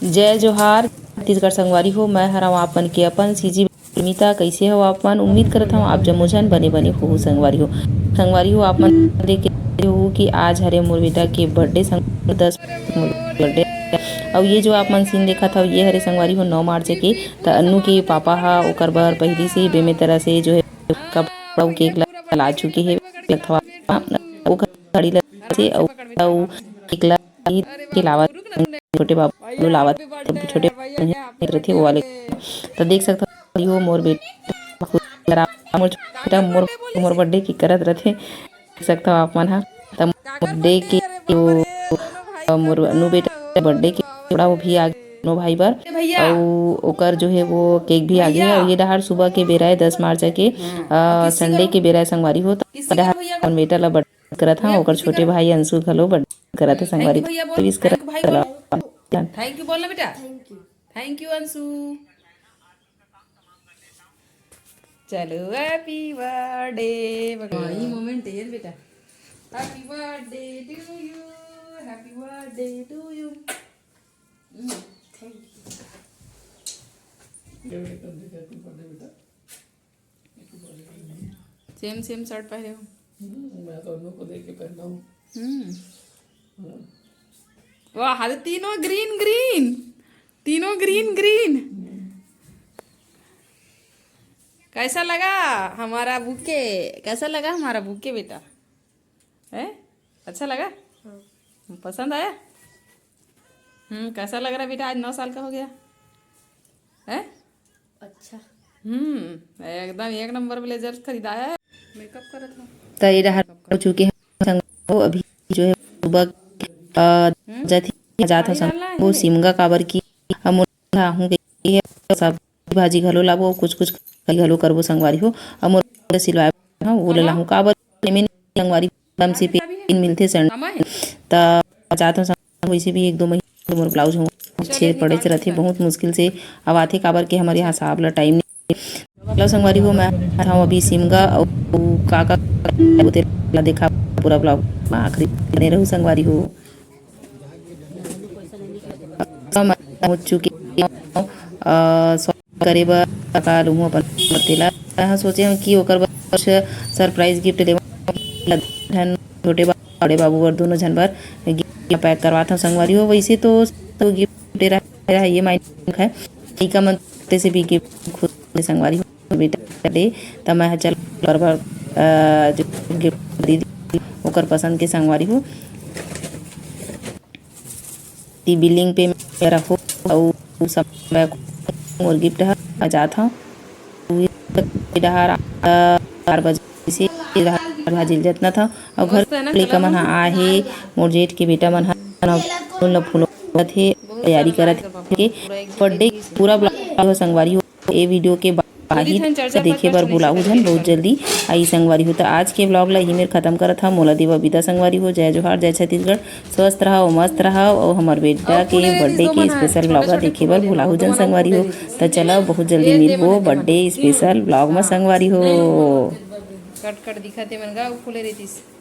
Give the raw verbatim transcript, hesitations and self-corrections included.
जय जोहार छत्तीसगढ़ संगवारी हो, मैं हरव आप मन के अपन सीजी प्रेमिता। कइसे हो आप मन? उम्मीद करत हव आप जम्मो झन बने बने होहू संगवारी हो। संगवारी हो, आप मन देख के हो कि आज हरे मोर बेटा के बर्थडे, संग दस मोर बर्थडे। अउ ये जो आप मन सीन देखत हव, ये हरे संगवारी हो नौ मार्च के। त अन्नू के पापा ह ओकर बर पहिली से बेमेतरा से जो है कपड़ा अउ केक ला ला चुके हे। ओकर गाड़ी ला से अउ अउ केक ला के लावत, छोटे बाबू लो लावत, छोटे रथे वो वाले। त देख सकत हो, यो मोर बेटा, मोर छोटा, मोर, मोर बर्थडे की करत रथे। देख सकत हो आप मन ह, त मोर बर्थडे के वो, मोर अनु बेटा बर्थडे के कपड़ा वो भी आ गे नो भाई बर, अउ ओकर जो है वो केक भी आ गे हे। अउ ये डहार सुबह के बेरा है, दस मार्च के, अ, संडे के बेरा है संगवारी हो। त डहार अपन बेटा ला बर्थडे करत हव, ओकर छोटे भाई अंशु घलो बर्थडे करत हे संगवारी। विश करत चला। थैंक यू बोलना बेटा। थैंक यू अंशु। चलो, हैप्पी बर्थडे। हाँ, ये मोमेंट है बेटा। Happy birthday to you, happy birthday to you। Thank you. Same same shirt पहने हो। हम्म, मैं तो अनु को देख के पहना हूँ। हम्म। हाँ। वाह, अरे तीनों ग्रीन ग्रीन, तीनों ग्रीन ग्रीन। कैसा लगा हमारा बुके? कैसा लगा हमारा बुके बेटा? है, अच्छा लगा? हाँ। पसंद आया? हम्म, कैसा लग रहा है बेटा, आज नौ साल का हो गया है? अच्छा। हम्म, एकदम एक नंबर ब्लेजर खरीदाया है। मेकअप करत हो। त ये डहार हो चुके हैं संगवारी हो, अभी जो है सुबह, अ, हम्म? जात ही जात हो संगवारी हो सिमगा, काबर की हम उनका हूँ गई है, सब भाजी घलो लाबो, कुछ कुछ करी घलो करबो संगवारी हो। अउ मोर सिलवाए हाँ, वो ले लाहूँ काबर, एमे संगवारी एकदम से पेन मिलथे संडे। त जात हूँ संगवारी, वैसे भी एक दो महीना मोर ब्लाउज हो छेद पड़े से रथे, बहुत मुश्किल से अब आथे, काबर के हमर यहाँ साहब ला टाइम नहीं। लो संगवारी हो, मैं था अभी सिमगा अउ का का तेला देखा पूरा ब्लॉग में आखिरी बने रहू संगवारी हो। मैं पहुँच चुके हूँ, अ, स्वागत करे बर का लूहूँ अपन तेला। मैं सोचे हूँ कि ओकर बर कुछ सरप्राइज गिफ्ट देवं। झन छोटे बा-, बड़े बाबू बर, दोनों झन बर गिफ्ट पैक करवात हूँ संगवारी हो। वैसे तो, तो गिफ्ट दे रहा है, ये मायने है, लइका मन ते से भी गिफ्ट खुश होथे संगवारी हो। बेटा दे, त मैं ह चल बरोबर, अ, जो गिफ्ट दे दी, ओकर पसंद के संगवारी हो। ती बिलिंग पे मैं रखो, अउ सब मैं मोर गिफ्ट ह आ जात हूँ। डहार, अ, चार बजे से डहार भाजी ल जतना था, अउ घर लइका मन ह आ हे, मोर जेठ के बेटा मन ह फूल फूल करत हे, तैयारी करत हे। बर्थडे पूरा ब्लॉग संगवारी हो। ए वीडियो के बाहिर से देखे बर बुलाहू झन बहुत जल्दी आई संगवारी हो। त आज के ब्लॉग ला इही मेर खत्म करत हव। मोला देवा बिदा संगवारी हो। जय जोहार, जय छत्तीसगढ़। स्वस्थ रहव, मस्त रहव अउ हमर बेटा के बर्थडे के स्पेशल ब्लॉग ला देखे बर भुलाहू झन संगवारी हो। त चला बहुत जल्दी मिलबो बर्थडे स्पेशल ब्लॉग म संगवारी हो। कट कट दिखत हे मन गा, फूले रहितिस।